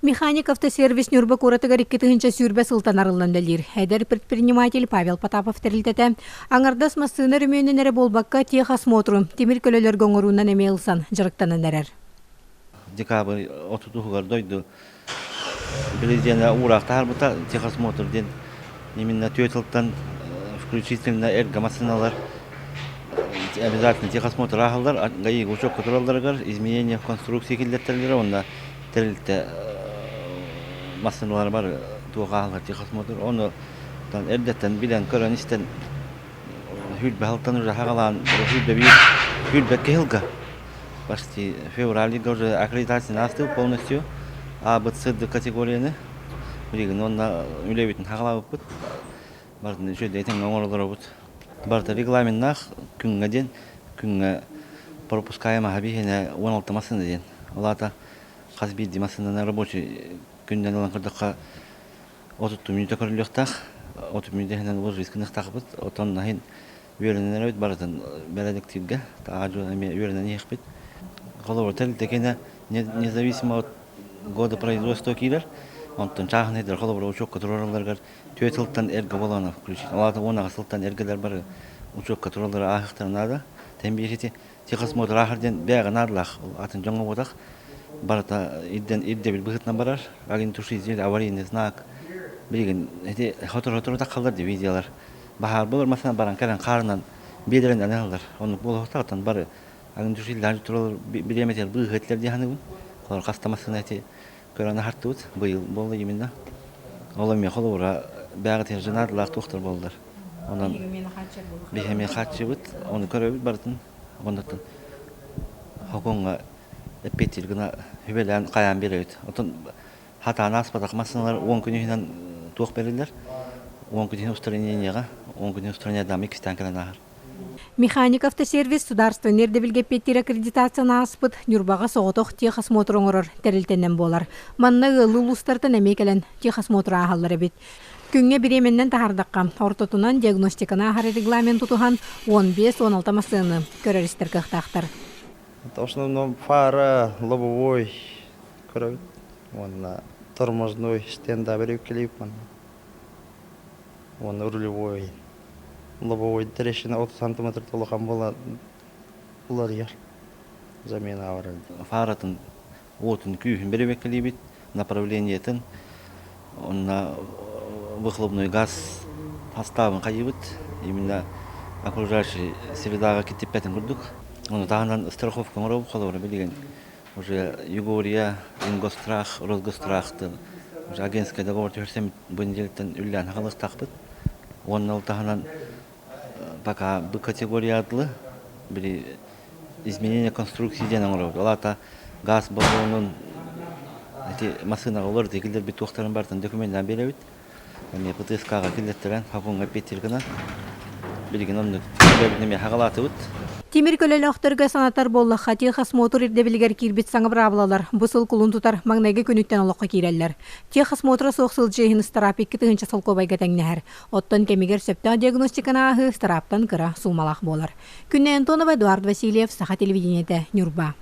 Механик автосервис Ньурба куоратыгар 2020 сылтан арыллан үлэлиир. Эдэр предприниматель Павел Потапов тэрилтэтэ аҥардас массыына өрөмүөнүн эрэ буолбакка техосмотру, тимир көлөлөргө оҥоруунан эмиэ ылсан дьарыктанан эрэр. Декабрь отутугар дойду президенэ уураах таһаарбыта техосмотр диэн именно түөрт сылтан включительно эргэ массыыналар обязательно техосмотр ааһаллар гаи учетка туралларыгар изменение в конструкции киллэртэллэрэ уонна тэрилтэ массыыналара бары туох ааһаллар техосмотр ону эрдэттэн билэн көрөн истэн сүүрбэ сылтан уже хагалаан сүүрбэ биир сүүрбэккэ сылга почти февраль уже аккредитацияны аастыбыт полностью А, Б, С, Д категорияны билигин уонна үлэбитин хагалаабыппыт барытын үчүгэй тэҥҥэ оҥоролоробут барыта регламеннаах күҥҥэ диэн күҥҥэ пропускаемаһа биһиэнэ 16 массыына диэн ол аата хас биирдии массыынаны рабочий күнүнэн ылан көрдөххө 30 мүнүүтэ көрүллүөхтээх 30 мүнүүтэ иһинэн ложись гыныахтаахпыт оттон иһин үөрэнэн эрэбит барытын бэрээдэктииргэ таҕа эмиэ үөрэнэн иһиэхпит холобур тэрилтэ кэнэ независимо от года производства киирэр онтон чааһынайдар холобур учуокка туруоралларыгар түөрт сылтан эргэ буолана включить ол аата 18 сылтан эргэлэр бары учуокка тураллара ааһыахтара наада тэн биир ити техосмотр ааһар диэн бэйэҕэ наадалаах атын дьоҥҥо буотах барыта ирдэн ирдэбил быһыытынан барар огнетушитель аварийный знак билигин ити сотору-сотору таххаллар дии видеолар баһаар буолар масынан баран кэлэн хаарынан биэлэрин аналлар оннук буолуохтаахтан бары огнетушитель туралар бириэмэтигэр быыһы этилэр дии саныыбын олор хаста массыына ити көрөн аһартыбыт быйыл буолла именно ол эмиэ холобура бэйэҕитигэр женаатылаах туохтар буоллар онон биһи эмиэ хааччыбыт ону көрөбүт барытын оннуттан хокуҥҥа эппиэттиир гына сүбэлээн хайаан биэрэбит оттон хатаан ааспатах массыыналар 10 күн иһинэн туох бэриллэр 10 күн иһин устранениеҕа 10 күн иһин устранениедаам иккистээн кэлэн ааһар. Механик автосервис судаарыстыбаннай ирдэбилгэ эппиэттиир аккредитацияны ааспыт Ньурбаҕа соҕотох техосмотр оҥорор тэрилтэнэн буолар. Манна ыаллыы улуустартан эмиэ кэлэн техосмотр ааһаллар эбит. Күҥҥэ бириэмэннэн таһаардахха, ортотунан диагностиканы ааһар регламент тутуһан 15-16 массыынаны көрөр-истэр кыахтаахтар. В основном фара, лобовой көрөбүт уонна тормозной стенда берүүккэлиибит уонна рулевой лобовой трещина 30 сантиметр улахан буола уларыйар замена барар. Фаратын уотун күүһүн бэрэбиэркэлиибит, направлениетын, онно выхлопной газ составын хайыыбыт, именно окружающий средаҕа киттиппэтин курдук. Ону таһынан страховка оҥоробут, холобура билигин уже Югория, Ингосстрах, Росгосстрахтын уже агентскай договор түһэрсэммит бу неделяттан үллээн хаалыахтаахпыт. Уонна ол таһынан пока бу категорияҕа дылы били изменение конструкции диэн оҥоробут. Ол аата газ баллонун ити массыынаҕа олор киллэрбит туохтарын барытын докуменнаан биэрэбит. Эмиэ ПТСК-ҕа киллэртэрэн хапыҥҥа эппиэттиир гына билигин оннук үлэбитин эмиэ хаҕалаатыбыт. Тимир көлөлөөхтөргө санатар буоллахха, техосмотр ирдэбилигэр киирбит саҥа быраабылалар бу сыл кулун тутар маҥнайгы күнүттэн олоххо киирэллэр. Техосмотра суох сылдьыы иһин ыстараап 2000 солкуобайга тэҥнэһэр. Оттон кэмигэр сөптөөх диагностиканы ааһыы ыстарааптан кыра суумалаах буолар. Күннэй Антонова, Эдуард Васильев, Саха телевидениетэ, Ньурба.